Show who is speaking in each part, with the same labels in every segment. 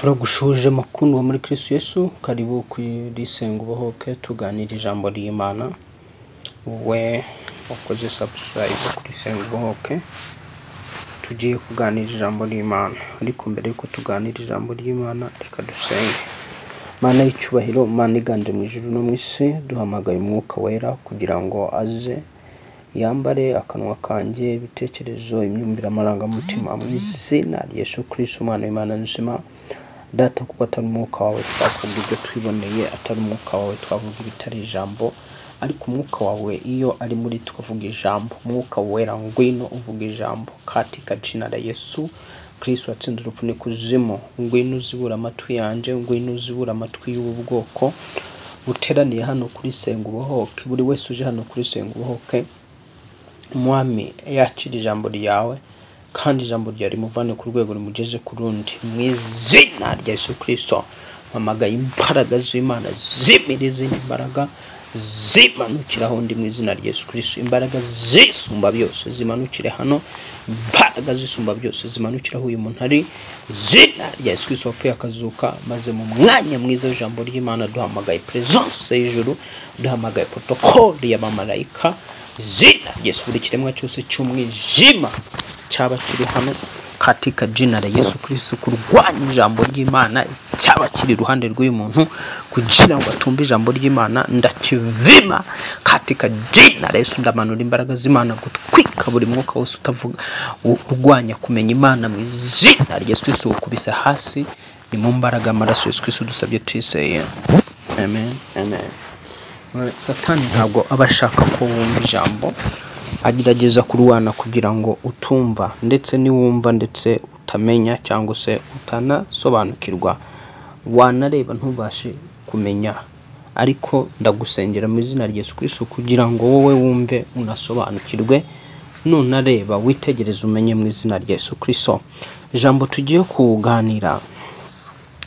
Speaker 1: Turagushuje mukundwa muri Kristo Yesu, karibu kuri Senga Ubohoke tuganira ijambo ry'Imana. We wakoze subscribe kuri Senga Ubohoke, tugiye kuganira ijambo ry'Imana. Ariko mbere yuko tuganira ijambo ry'Imana, reka dusenge. Mana y'icyubahiro, Mana iganje mu ijuru no mu isi, duhamagaye Umwuka Wera kugira ngo aze yambare akanwa kanjye, ibitekerezo, imyumvire, amarangamutima, mu izina rya Yesu Kristo Umwana w'Imana nzima. Data, kuko atari umwuka wawe twavuga ibyo twiboneye, atari umwuka wawe twavuga ibitari ijambo, ariko umwuka wawe iyo ari muri twavuga ijambo. Umwuka Wera, ngwino uvuga ijambo katika jina la Yesu Kristo watsinze urupfu n'ikuzimu. Ngwino uzibura amatwi yanjye, ngwino uzibura amatwi y'ubu bwoko buteraniye hano kuri Senga Ubohoke. Buri wese uje hano kuri Senga Ubohoke, Umwami yakira ijambo ryawe, kandi ijambo ryawe rimuvane ku rwego rimugeze ku rundi, mu izina rya Yesu Kristo. Mpamagaye imbaraga z'Imana zimira izindi mbaraga zimanukira aho ndi mu izina rya Yesu Kristo. Imbaraga zisumba byose zimanukire hano, imbaraga zisumba byose zimanukire aho uyu muntu ari, izina rya Yesu Kristo wapfuye akazuka. Maze mu mwanya mwiza w'ijambo ry'Imana duhamagaye presence y'ijuru, duhamagaye protocole y'abamarayika, izina rya Yesu. Buri kiremwa cyose cy'umwijima cyaba kiri hano katika jina la Yesu Kristo kurwanya ijambo ry'Imana, cyaba kiri iruhande rw'uyu muntu kugira ngo atumve ijambo ry'Imana, ndakivima katika jina la Yesu. Ndamanura imbaraga z'Imana gutwika buri mwuka wose utavuga urwanya kumenya Imana mu izina rya Yesu Kristo, ukubise hasi. Ni mu mbaraga amaraso Yesu Kristo dusabye twizeye, amen, amen. Satani ntabwo aba ashaka ko wumva ijambo, agerageza kurwana kugira ngo utumva, ndetse niwumva ndetse utamenya cyangwa se utanasobanukirwa, wanareba ntubashe kumenya. Ariko ndagusengera mu izina rya Yesu Kristo kugira ngo wowe wumve unasobanukirwe, nunareba witegereze umenye mu izina rya Yesu Kristo. Ijambo tugiye kuganira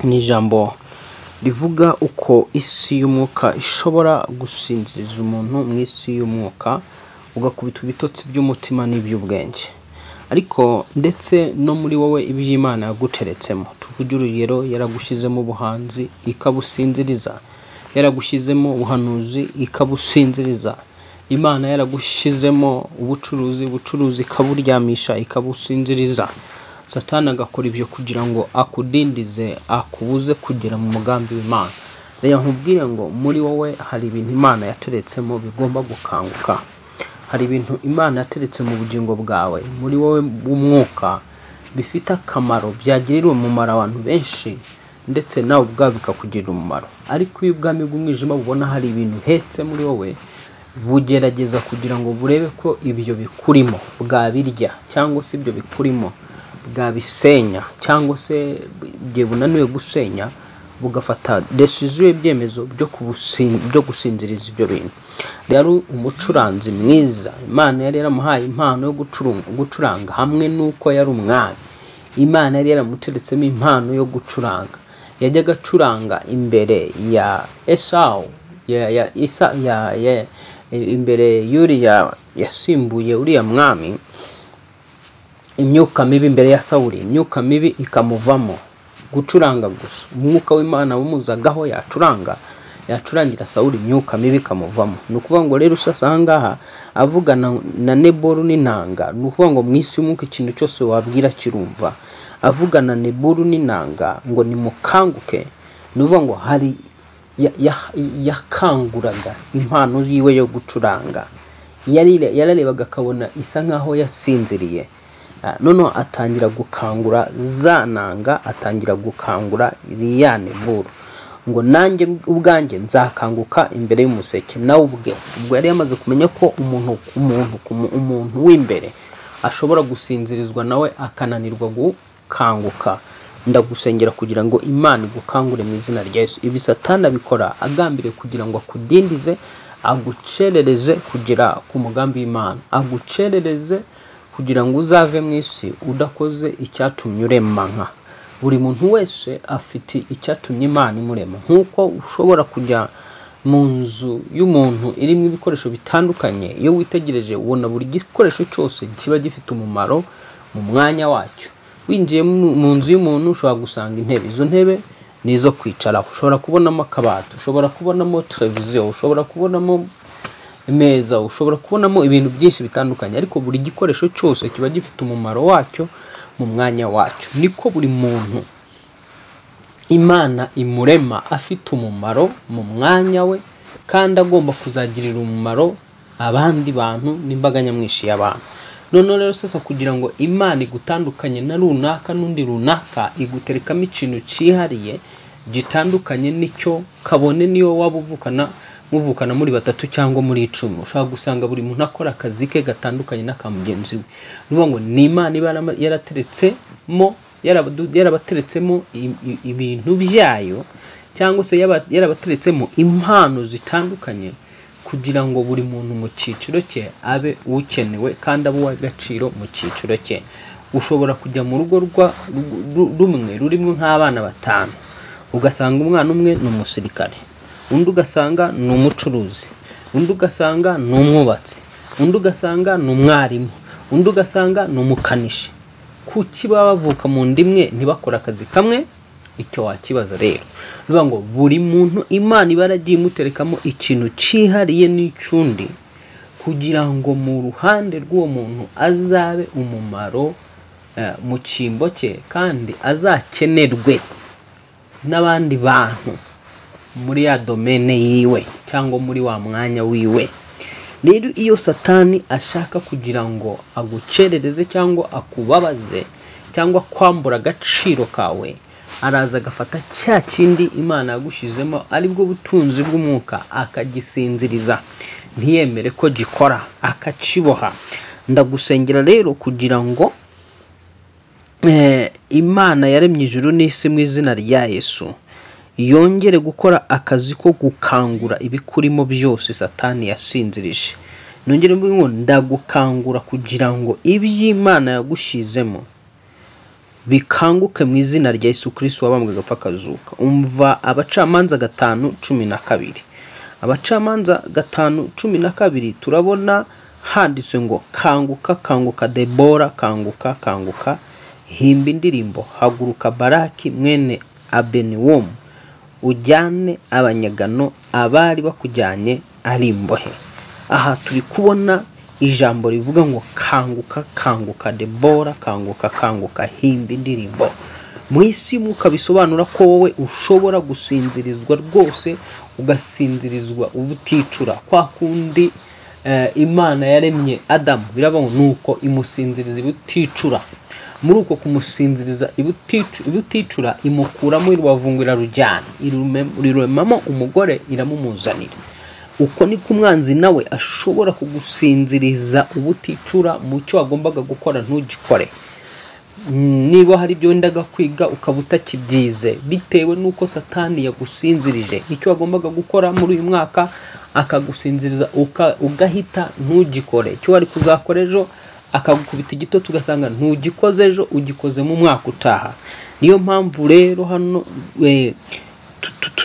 Speaker 1: ni ijambo rivuga uko isi y'umwuka ishobora gusinziriza umuntu mu isi y'umwuka, ugakubita ibitotsi by'umutima n'iby'ubwenge, ariko ndetse no muri wowe iby'Imana yaguteretsemo. Tuvuge urugero, yaragushyizemo ubuhanzi ikabusinziriza, yaragushyizemo ubuhanuzi ikabusinziriza, Imana yaragushyizemo ubucuruzi, ubucuruzi ikaburyamisha ikabusinziriza. Satani agakora ibyo kugira ngo akudindize, akubuze kugera mu mugambi w'Imana. Reka nkubwire ngo muri wowe hari ibintu Imana yateretsemo bigomba gukanguka. Hari ibintu Imana yateretse mu bugingo bwawe, muri wowe w'umwuka, bifite akamaro, byagirira umumaro abantu benshi, ndetse nawe ubwawe bikakugirira umumaro. Ariko iyo ubwami bw'umwijima bubona hari ibintu uhetse muri wowe, bugerageza kugira ngo burebe ko ibyo bikurimo bwabirya, cyangwa se ibyo bikurimo bwabisenya, cyangwa se igihe bunaniwe gusenya bugafata decision y'ibyemezo byo gusinziriza ibyo bintu. Rero umucuranzi mwiza, Imana yari yaramuhaye impano yo gucuranga, hamwe n'uko yari umwami, Imana yari yaramuteretsemo impano yo gucuranga. Yajyaga acuranga imbere ya Esawu, ya, ya, Isa, ya, ya, imbere y'uriya yasimbuye uriya mwami, imyuka mibi imbere ya Sawuli, imyuka mibi ikamuvamo. Gucuranga gusa, umwuka w'Imana wumuzagaho, yacuranga, yacurangira Sawuli, imyuka mibi ikamuvamo. Ni ukuvuga ngo rero usasa aha ngaha avugana na Neboru n'inanga, ni ukuvuga ngo mu isi y'umwuka ikintu cyose wabwira kirumva. Avugana Neboru n'inanga ngo nimukanguke, ni ukuvuga ngo hari yakanguraga impano yiwe yo gucuranga. Yararebaga akabona isa nkaho yasinziriye. Noneho atangira gukangura za nanga, atangira gukangura ya Neburu, ngo nanjye ubwanjye nzakanguka imbere y'umuseke. Nawe ubwe ubwo yari yamaze kumenya ko umuntu w'imbere ashobora gusinzirizwa nawe akananirwa gukanguka. Ndagusengera kugira ngo Imana igukangure mu izina rya Yesu. Ibi Satani abikora agambiriye kugira ngo akudindize, agucerereze kugera ku mugambi w'Imana, agucerereze kugira ngo uzave mu isi udakoze icyatumye urema. Nka buri muntu wese afite icyatumye Imana imurema. Nk'uko ushobora kujya mu nzu y'umuntu irimo ibikoresho bitandukanye, iyo witegereje ubona buri gikoresho cyose kiba gifite umumaro mu mwanya wacyo. Winjiye mu nzu y'umuntu ushobora gusanga intebe, izo ntebe ni izo kwicaraho, ushobora kubonamo akabati, ushobora kubonamo televiziyo, ushobora kubonamo imeza, ushobora kubonamo ibintu byinshi bitandukanye, ariko buri gikoresho cyose kiba gifite umumaro wacyo mu mwanya wacyo. Niko buri muntu Imana imurema afite umumaro mu mwanya we, kandi agomba kuzagirira umumaro abandi bantu n'imbaga nyamwinshi y'abantu. Noneho rero sasa kugira ngo Imana igutandukanye na runaka n'undi runaka, iguterekamo ikintu cyihariye gitandukanye n'icyo kabone niyo waba uvukana muvukana muri batatu cyangwa muri 10, ushobora gusanga buri muntu akora akazi ke gatandukanye n'aka mugenzi we. Ni ukuvuga ngo ni Imana iba yarateretsemo yarabateretsemo ibintu byayo, cyangwa se yarabateretsemo impano zitandukanye kugira ngo buri muntu mu cyiciro cye abe ukenewe kandi abe uw'agaciro mu cyiciro cye. Ushobora kujya mu rugo rumwe rurimo nk'abana 5, ugasanga umwana umwe ni umusirikare, undi ugasanga ni umucuruzi, undi ugasanga ni umwubatsi, undi ugasanga ni umwarimu, undi ugasanga ni umukanishi. Kuki baba bavuka mu nda imwe ntibakore akazi kamwe? Icyo wakibaza rero. Ni ukuvuga ngo buri muntu Imana iba yaragiye imuterekamo ikintu cyihariye n'icyundi, kugira ngo mu ruhande rw'uwo muntu azabe umumaro mu cyimbo cye, kandi azakenerwe n'abandi bantu muri ya domene yiwe cyangwa muri wa mwanya wiwe. Rero iyo Satani ashaka kugira ngo agucerereze cyangwa akubabaze cyangwa kwambura agaciro kawe, araza agafata cya kindi Imana yagushizemo aribwo butunzi bw'umwuka, akagisinziriza ntiyemere ko gikora, akakiboha. Ndagusengera rero kugira ngo Imana yaremye ijuru n'isi mu izina rya Yesu yongere gukora akazi ko gukangura ibikurimo byose Satani yasinzirije. Nongere mvuge ngo ndagukangura kugira ngo iby'Imana yagushizemo bikanguke mu izina rya Yesu Kristo wabambwe agapfa akazuka. Umva Abacamanza 5:12. Abacamanza 5:12 turabona handitswe ngo kanguka, kanguka Debora, kanguka, kanguka, himba indirimbo, haguruka Baraki mwene Abeniwomu, ujyane abanyagano abari bakujyanye ari imbohe. Aha turi kubona ijambo rivuga ngo kanguka, kanguka Debora, kanguka, kanguka, himba indirimbo. Mu isi y'umwuka bisobanura ko wowe ushobora gusinzirizwa rwose, ugasinzirizwa ubuticura kwa kundi Imana yaremye Adamu, biravuga ngo nuko imusinziriza ubuticura. Muri uko kumusinziriza ibuticura imukuramo irubavu irarujyana, iruremamo umugore iramumuzanira. Uko niko umwanzi nawe ashobora kugusinziriza ubuticura mu cyo wagombaga gukora ntugikore. Niba hari ibyo wendaga kwiga ukaba utakibyize bitewe n'uko Satani yagusinzirije, icyo wagombaga gukora muri uyu mwaka akagusinziriza ugahita ntugikore, icyo wari kuzakora ejo akagukubita igitotsi ugasanga ntugikoze ejo, ugikoze mu mwaka utaha. Niyo mpamvu rero hano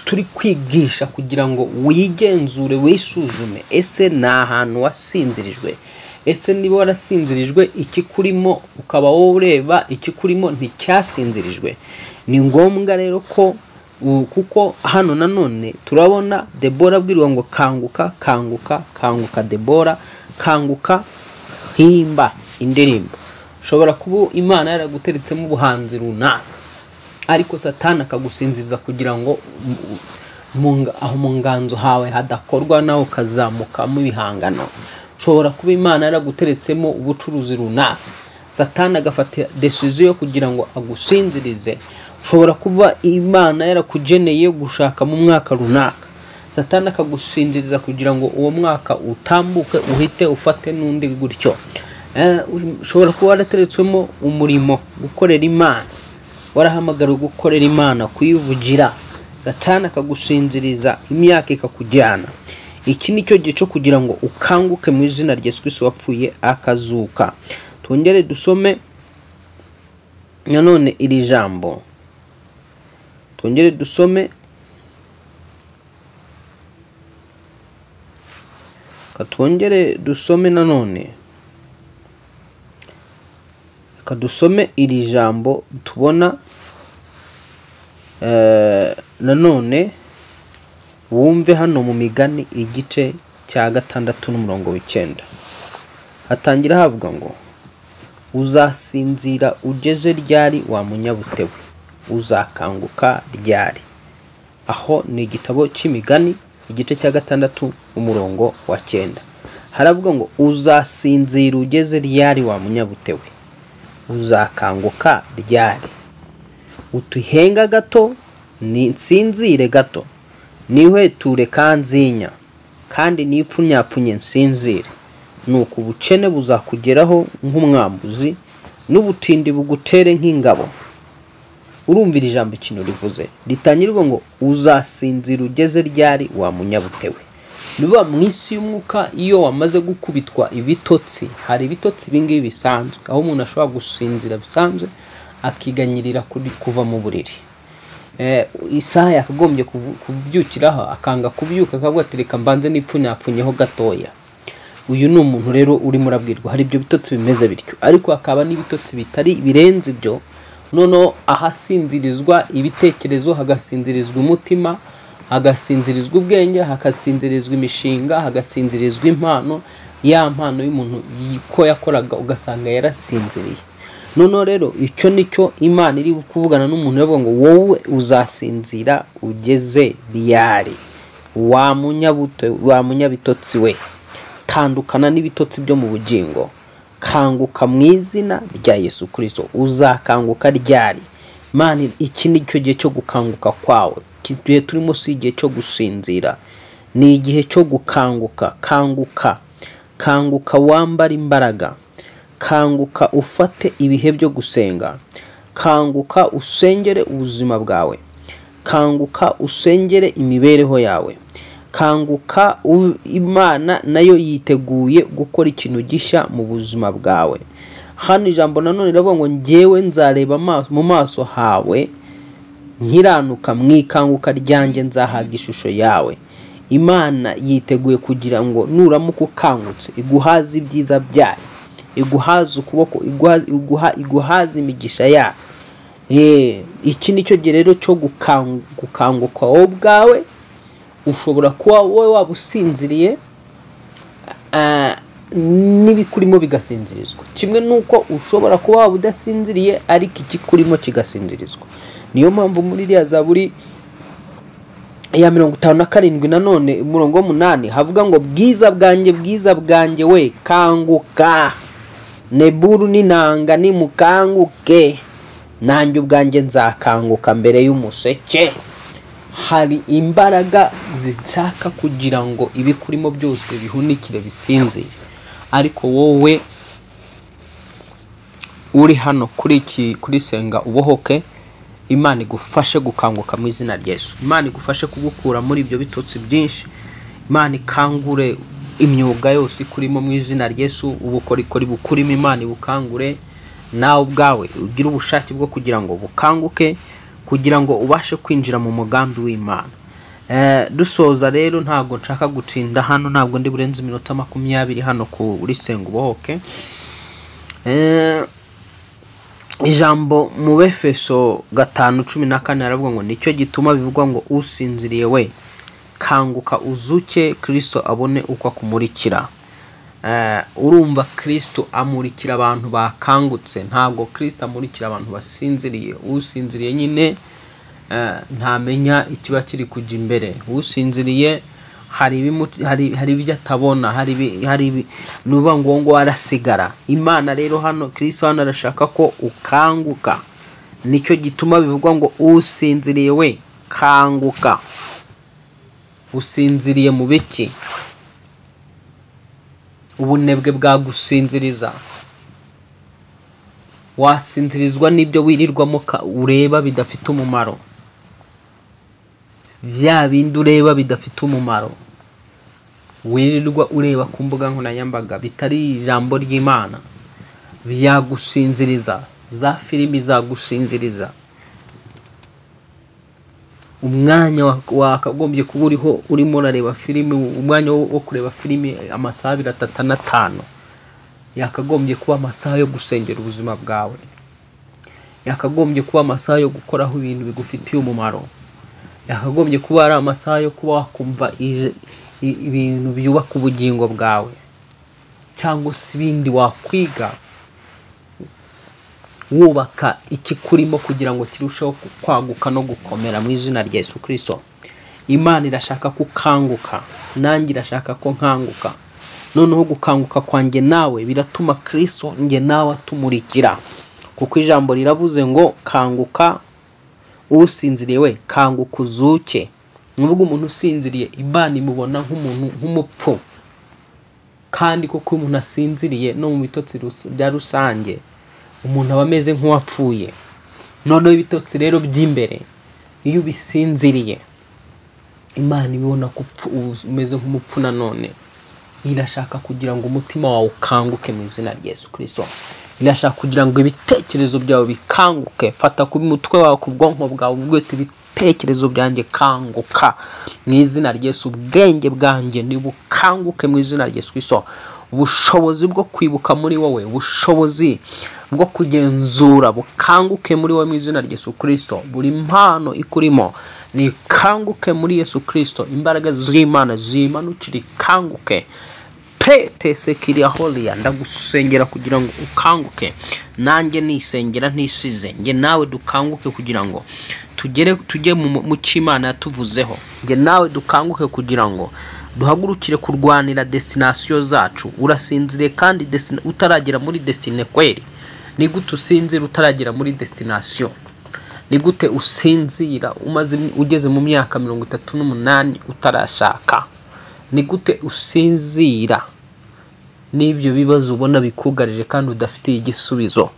Speaker 1: turi kwigisha kugira ngo wigenzure, wisuzume, ese ni ahantu wasinzirijwe? Ese niba warasinzirijwe ikikurimo ukaba wowe ureba ikikurimo nticyasinzirijwe? Ni ngombwa rero ko kuko hano nanone turabona Debora abwirwa ngo kanguka, kanguka, kanguka Debora, kanguka, himba indirimbo. Ushobora kuba Imana yaraguteretsemo ubuhanzi runaka, ariko Satani akagusinziza kugira ngo aho mu nganzo hawe hadakorwa nawe ukazamukamo ibihangano. Ushobora kuba Imana yaraguteretsemo ubucuruzi runaka, Satani agafata decision yo kugira ngo agusinzirize. Ushobora kuba Imana yarakugeneye gushaka mu mwaka runaka, Satani akagusinziriza kugira ngo uwo mwaka utambuke uhite ufate n'undi gutyo. Ushobora kuba warateretswemo umurimo, gukorera Imana, warahamagariwe gukorera Imana, kuyivugira, Satani akagusinziriza imyaka ikakujyana. Iki nicyo gihe cyo kugira ngo ukanguke mu izina rya Yesu Kristo wapfuye akazuka. Twongere dusome nanone iri jambo, twongere dusome, twongere dusome nanone, Kadusome iri jambo tubona nanone wumve hano mu Migani igice cya 6 n'umurongo wa 9. Hatangira havuga ngo uzasinzira ugeze ryari wa munyabutewe, uzakanguka ryari? Aho ni igitabo cy'Imigani igice cya 6 umurongo wa 9. Haravuga ngo uzasinzira ugeze ryari wa munyabutewe, uzakanguka ryari? Utuhenga gato ninsinzire gato, nihweture kanzinya, kandi nipfunyapfunye nsinzire. Nuko ubukene buzakugeraho nk'umwambuzi, n'ubutindi bugutere nk'ingabo. Urumvira ijambo ikintu rivuze, ritangirwa ngo uzasinzira ugeze ryari wa munyabutewe. Niba mu isi y'umwuka iyo wamaze gukubitwa ibitotsi, hari ibitotsi ibingibi bisanzwe aho umuntu ashobora gusinzira bisanzwe akiganyirira kuva mu buriri. Isaha yakagombye kubyukiraho akanga kubyuka, akavuga ati reka mbanze nipfunyapfunyeho gatoya. Uyu ni umuntu rero urimo urabwirwa hari ibyo bitotsi bimeze bityo, ariko hakaba n'ibitotsi bitari birenze ibyo. Noneho ahasinzirizwa ibitekerezo, hagasinzirizwa umutima, hagasinzirizwa ubwenge, hagasinzirizwa imishinga, hagasinzirizwa impano, ya mpano y'umuntu ko yakoraga ugasanga yarasinziriye. Noneho rero icyo nicyo Imana iri kuvugana n'umuntu yavuga ngo wowe uzasinzira ugeze ryari wa munyabute, wa munyabitotsi we? Tandukana n'ibitotsi byo mu bugingo, kanguka mu izina rya Yesu Kristo. Uzakanguka ryari? Mani, iki ni cyo gihe cyo gukanguka kwawe. Iki gihe turimo si igihe cyo gusinzira, ni igihe cyo gukanguka. Kanguka, kanguka wambara imbaraga, kanguka ufate ibihe byo gusenga, kanguka usengere ubuzima bwawe, kanguka usengere imibereho yawe, kanguka. Imana nayo yiteguye gukora ikintu gishya mu buzima bwawe. Hano ijambo nanone riravuga ngo njyewe nzareba mu maso hawe nkiranuka, mu ikanguka ryanjye nzahaga ishusho yawe. Imana yiteguye kugira ngo nuramuka ukangutse iguhaze ibyiza byayo, iguhaze ukuboko, iguhaze imigisha yayo. Iki nicyo gihe rero cyo gukanguka wowe ubwawe. Ushobora kuba wowe waba usinziriye, n'ibikurimo bigasinzirizwa, kimwe n'uko ushobora kuba waba udasinziriye ariko ikikurimo kigasinzirizwa. Niyo mpamvu muri iriya Zaburi ya 57 nanone umurongo 8 havuga ngo bwiza bwanjye, bwiza bwanjye we kanguka, neburu n'inanga nimukanguke, nanjye ubwanjye nzakanguka mbere y'umuseke. Hari imbaraga zishaka kugira ngo ibikurimo byose bihunikire bisinzire, ariko wowe uri hano kuri Senga Ubohoke, Imana igufashe gukanguka mu izina rya Yesu. Imana igufashe kugukura muri ibyo bitotsi byinshi. Imana ikangure imyuga yose ikurimo mu izina rya Yesu. Ubukorikori bukurimo Imana ibukangure, nawe ubwawe ugire ubushake bwo kugira ngo bukanguke, kugira ngo ubashe kwinjira mu mugambi w'Imana. Dusoza rero, ntabwo nshaka gutinda hano, ntabwo ndi burenze iminota 20 hano kuri Senga Ubohoke. Ijambo mu Befeso 5:14 aravuga ngo nicyo gituma bivugwa ngo usinziriye we kanguka uzuke, Kristo abone uko akumurikira. Urumva Kristo amurikira abantu bakangutse, ntabwo Kristo amurikira abantu basinziriye. Usinziriye nyine ntamenya ikiba kiri kujya imbere. Usinziriye hari ibyo atabona, hari nuvuga ngo ngo arasigara. Imana rero hano, Kristo hano arashaka ko ukanguka. Nicyo gituma bivugwa ngo usinziriye we kanguka. Usinziriye mu biki? Ubunebwe bwagusinziriza, wasinzirizwa n'ibyo wirirwamo ureba bidafite umumaro, bya bindi ureba bidafite umumaro, wirirwa ureba ku mbuga nkoranyambaga bitari ijambo ry'Imana, byagusinziriza. Za filimi zagusinziriza. Umwanya wakagombye kuba uriho urimo urareba filimi, umwanya wo kureba filimi amasaha 2, 3 na 5. Yakagombye kuba amasaha yo gusengera ubuzima bwawe, yakagombye kuba amasaha yo gukoraho ibintu bigufitiye umumaro, yakagombye kuba ari amasaha yo kuba wakumva ibintu byubaka ubugingo bwawe, cyangwa se ibindi wakwiga wubaka ikikurimo kugira ngo kirusheho kwaguka no gukomera mu izina rya Yesu Kristo. Imana irashaka ko ukanguka, nanjye irashaka ko nkanguka. Noneho gukanguka kwanjye nawe biratuma Kristo njye nawe atumurikira, kuko ijambo riravuze ngo kanguka usinziriye we, kanguka uzuke. Nuvuga umuntu usinziriye Imana imubona nk'umuntu nk'umupfu, kandi koko umuntu asinziriye no mu bitotsi bya rusange umuntu aba ameze nk'uwapfuye. Noneho ibitotsi rero by'imbere iyo ubisinziriye Imana ibibona ko umeze nk'umupfu. Nanone irashaka kugira ngo umutima wawe ukanguke mu izina rya Yesu Kristo. Irashaka kugira ngo ibitekerezo byawe bikanguke. Fata ku mutwe wawe, ku bwonko bwawe, uvuge uti ibitekerezo byanjye kanguka mu izina rya Yesu, ubwenge bwanjye nibukanguke mu izina rya Yesu Kristo. Ubushobozi bwo kwibuka muri wowe, ubushobozi bwo kugenzura bukanguke muri wowe mu izina rya Yesu Kristo. Buri mpano ikurimo nikanguke muri Yesu Kristo. Imbaraga z'Imana zimanukire, ikanguke. Petesekiriya, ndagusengera kugira ngo ukanguke, nanjye nisengera ntisize, njye nawe dukanguke kugira ngo tugere tujye mu cy'Imana yatuvuzeho. Njye nawe dukanguke kugira ngo duhagurukire kurwanira destination zacu. Urasinzire kandi utaragera muri destiny kweri. Ni gute usinzira utaragera muri destination? Ni gute usinzira umaze ugeze mu myaka 38 utarashaka? Ni gute usinzira n'ibyo bibazo ubona bikugarije kandi udafitiye igisubizo?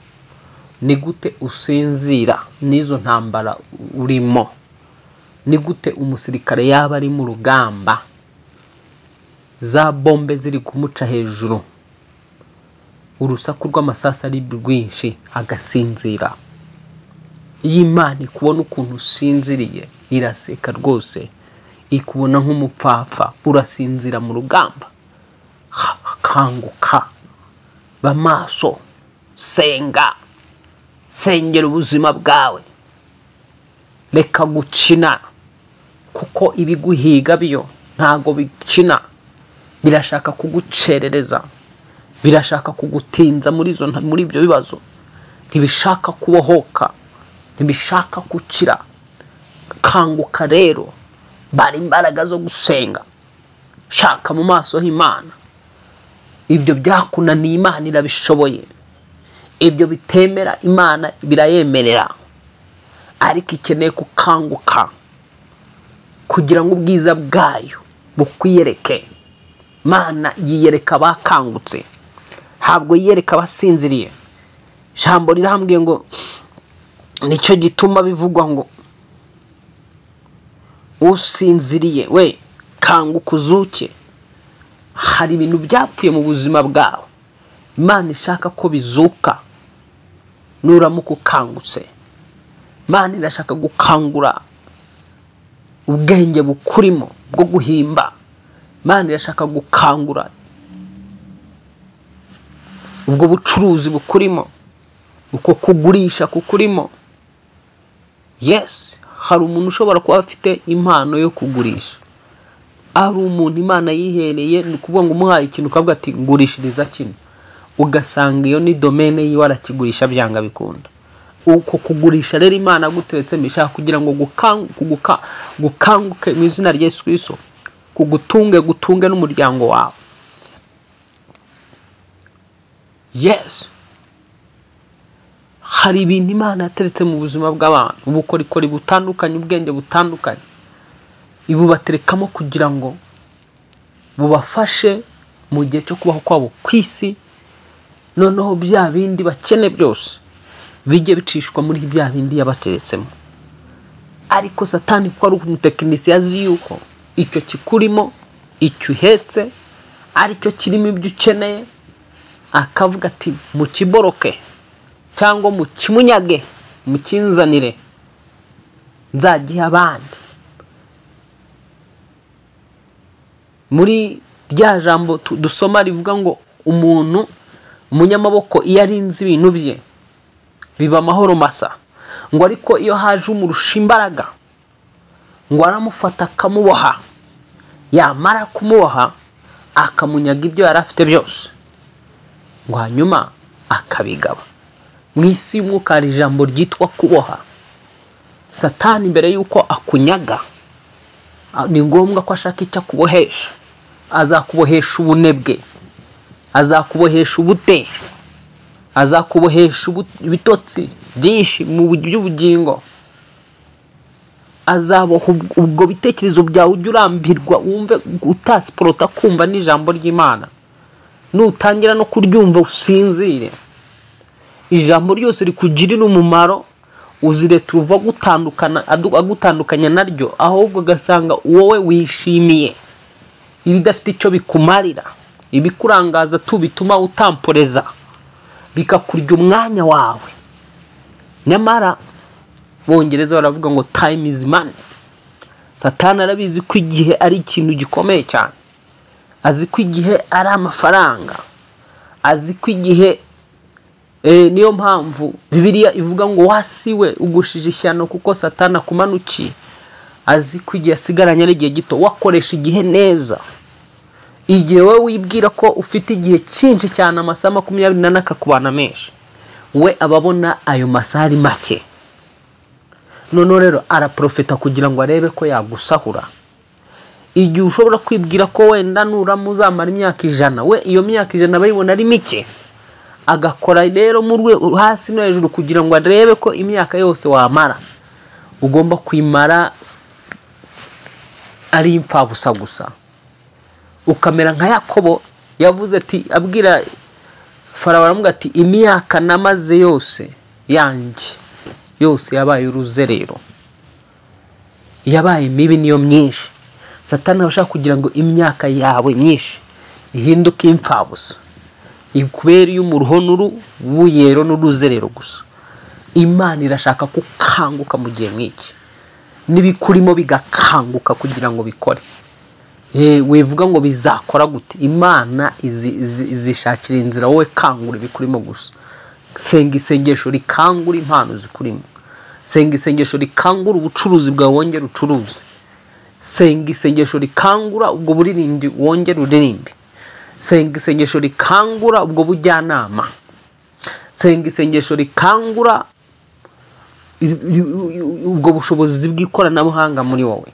Speaker 1: Ni gute usinzira n'izo ntambara urimo? Ni gute umusirikare yaba ari mu rugamba, za bombe ziri kumuca hejuru, urusaku rw'amasasu ari rwinshi, agasinzira? Iyo Imana ikubona ukuntu usinziriye iraseka rwose, ikubona nk'umupfapfa. Urasinzira mu rugamba. Kanguka, ba maso, senga, sengera ubuzima bwawe, reka gukina, kuko ibiguhiga byo ntago bikina. Birashaka kugucerereza, birashaka kugutinza muri ibyo bibazo, ntibishaka kubohoka, ntibishaka gukira. Kanguka rero, bari imbaraga zo gusenga, shaka mu maso h'Imana. Ibyo byakunaniye Imana irabishoboye, ibyo bitemera Imana birayemerera, ariko ikeneye kukanguka kugira ngo ubwiza bwayo bukwiyereke. Imana yiyereka abakangutse, ntabwo yiyereka abasinziriye. Ijambo rirambwiye ngo nicyo gituma bivugwa ngo usinziriye we kanguka uzuke. Hari ibintu byapfuye mu buzima bwawe Imana ishaka ko bizuka nuramuka ukangutse. Imana irashaka gukangura ubwenge bukurimo bwo guhimba. Imana irashaka gukangura ubwo bucuruzi bukurimo, uko kugurisha kukurimo. Yes, hari umuntu ushobora kuba afite impano yo kugurisha, ari umuntu Imana yihereye, ni ukuvuga ngo umuhaye ikintu ukavuga ati ngurishiriza kino, ugasanga iyo ni domaine yiwe arakigurisha byanga bikunda. Uko kugurisha rero Imana aguteretsemo ishaka kugira ngo gukanguke mu izina rya Yesu Kristo, kugutunge, gutunge n'umuryango wawe. Yes, hari ibintu Imana yateretse mu buzima bw'abantu, ubukorikori butandukanye, ubwenge butandukanye, ibubaterekamo kugira ngo bubafashe mu gihe cyo kubaho kwabo ku isi. Noneho bya bindi bakene byose bijye bicishwa muri bya bindi yabateretsemo. Ariko Satani ko ari umutekinisiye, azi yuko icyo kikurimo, icyo uhetse aricyo kirimo ibyo ukeneye, akavuga ati mukiboroke cyangwa mukimunyage, mukinzanire nzagiha abandi. Muri rya jambo dusoma rivuga ngo umuntu Umunyamaboko iyo arinze ibintu bye biba amahoro masa. Ngo ariko iyo haje umurusha imbaraga, ngo aramufata akamuboha, yamara kumuboha akamunyaga ibyo yari afite byose, ngo hanyuma akabigaba. Mu isi y'umwuka hari ijambo ryitwa kuboha. Satani mbere y'uko akunyaga, ni ngombwa ko ashaka icyo akubohesha. Azakubohesha ubunebwe, azakubohesha ubute, azakubohesha ibitotsi byinshi mu by'ubugingo, azaboha ubwo bitekerezo byawe, ujye urambirwa wumve utasiporota kumva n'ijambo ry'Imana. Nutangira no kuryumva usinzire. Ijambo ryose rikugirira umumaro uzireta uruva gutandukana, agutandukanya naryo, ahubwo ugasanga wowe wishimiye ibidafite icyo bikumarira, ibikurangaza tu bituma utamporeza, bikakurya umwanya wawe. Nyamara Bongereza baravuga ngo time is money. Satani arabizi ko igihe ari ikintu gikomeye cyane, azi ko igihe ari amafaranga, azi ko igihe niyo mpamvu Bibiliya ivuga ngo wasiwe ugushije ishyano kuko Satani akumanukiye. Azi ko igihe asigaranye ari igihe gito. Wakoresha igihe neza. Igihe wowe wibwira ko ufite igihe cyinshi cyane, amasaha 24 akakubana menshi, we ababona ayo masaha ari make. Noneho rero araprofita kugira ngo arebe ko yagusahura. Igihe ushobora kwibwira ko wenda nuramu uzamara imyaka 100, we iyo myaka 100 abayibona ari mike, agakora rero mu rwe hasi no hejuru kugira ngo arebe ko imyaka yose wamara ugomba kwimara ari impfabusa gusa, ukamera nka Yakobo yavuze ati, abwira Farawo aramubwira ati imyaka namaze yose yanjye yose yabaye uruzerero, yabaye mibi niyo myinshi. Satani ashaka kugira ngo imyaka yawe myinshi ihinduke impfabusa, ikubere y'umuruho n'urubuyero n'uruzerero gusa. Imana irashaka kukanguka mu gihe nk'iki, n'ibikurimo bigakanguka kugira ngo bikore. Wivuga ngo bizakora gute? Imana izishakira inzira, wowe kangura ibikurimo gusa. Senga isengesho rikangura impano zikurimo, senga isengesho rikangura ubucuruzi bwawe wongere ucuruze, senga isengesho rikangura ubwo buririmbyi wongere uririmbe, senga isengesho rikangura ubwo bujyanama, senga isengesho rikangura ubwo bushobozi bw'ikoranabuhanga muri wowe,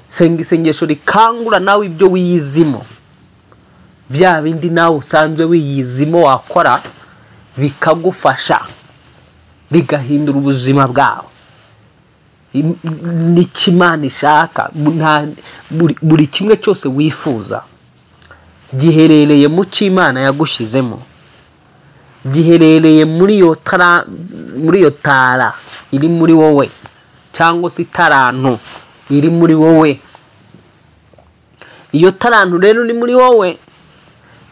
Speaker 1: senga isengesho rikangura nawe ibyo wiyizimo, bya bindi nawe usanzwe wiyizimo wakora bikagufasha bigahindura ubuzima bwawe. N'icyo Imana ishaka, buri kimwe cyose wifuza giherereye mu cyo Imana yagushyizemo, giherereye muri iyo tara iri muri wowe, cyangwa se itarantu iri muri wowe. Iyo tarantu rero iri muri wowe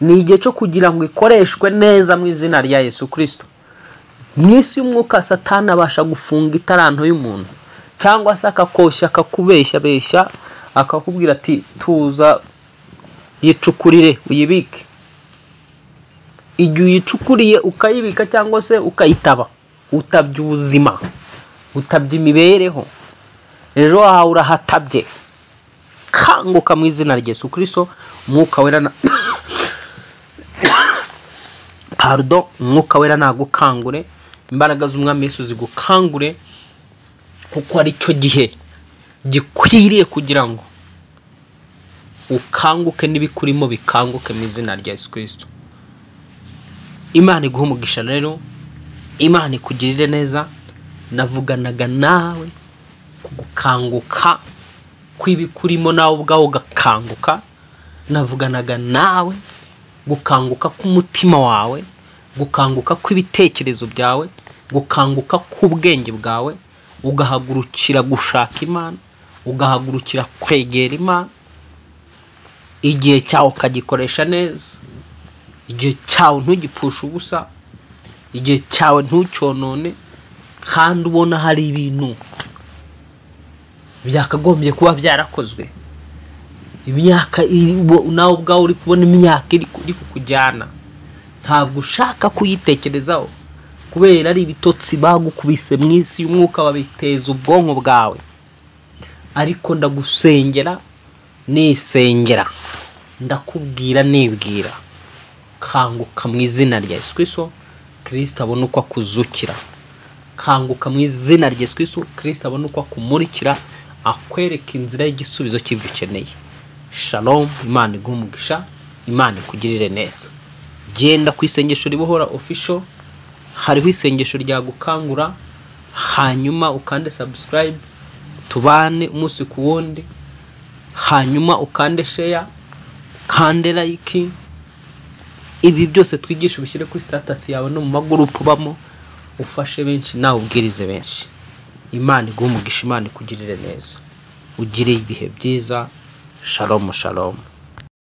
Speaker 1: ni igihe cyo kugira ngo ikoreshwe neza mu izina rya Yesu Kristo. Mu isi y'umwuka Satani abasha gufunga itaranto y'umuntu, cyangwa se akakoshya akakubeshya besha, akakubwira ati tuza yicukurire uyibike. Igihe uyicukuriye ukayibika cyangwa se ukayitaba, utabye ubuzima, utabye imibereho, ejo hawe urahatabye. Kanguka mu izina rya Yesu Kristo. Umwuka wera na pardon, umwuka wera nagukangure, imbaraga z'Umwami Yesu zigukangure, kuko ari cyo gihe gikwiriye kugira ngo ukanguke n'ibikurimo bikanguke mu izina rya Yesu Kristo. Imana iguhe umugisha rero, Imana ikugirire neza. Navuganaga nawe kugukanguka kw'ibikurimo nawe ubwawe ugakanguka. Navuganaga nawe gukanguka k'umutima wawe, gukanguka kw'ibitekerezo byawe, gukanguka k'ubwenge bwawe, ugahagurukira gushaka Imana, ugahagurukira kwegera Imana. Igihe cyawe ukagikoresha neza, igihe cyawe ntugipfushe ubusa, igihe cyawe ntucyonone, kandi ubona hari ibintu byakagombye kuba byarakozwe. Imyaka nawe ubwawe uri kubona imyaka iri kukujyana, Ntabwo ushaka kuyitekerezaho kubera ari ibitotsi bagukubise mu isi y'umwuka, babiteza ubwonko bwawe. Ariko ndagusengera nisengera, ndakubwira nibwira, kanguka mu izina rya Yesu Kristo, Kristo abone uko akuzukira. Kanguka mu izina rya Yesu Kristo, Kristo abone uko akumurikira, akwereka inzira y'igisubizo cy'ibyo ukeneye. Shalom, Imana iguhe umugisha, Imana ikugirire neza. Genda ku isengesho ribohora official, hariho isengesho ryagukangura, hanyuma ukande subscribe, tubane umunsi ku wundi, hanyuma ukande share, ukande like. Ibi byose twigisha ubishyire kuri status yawe no mu magurupu ubamo, ufashe benshi nawe ubwirize benshi. Imana iguhe umugisha, Imana ikugirire neza, ugire ibihe byiza. Shalom, shalom.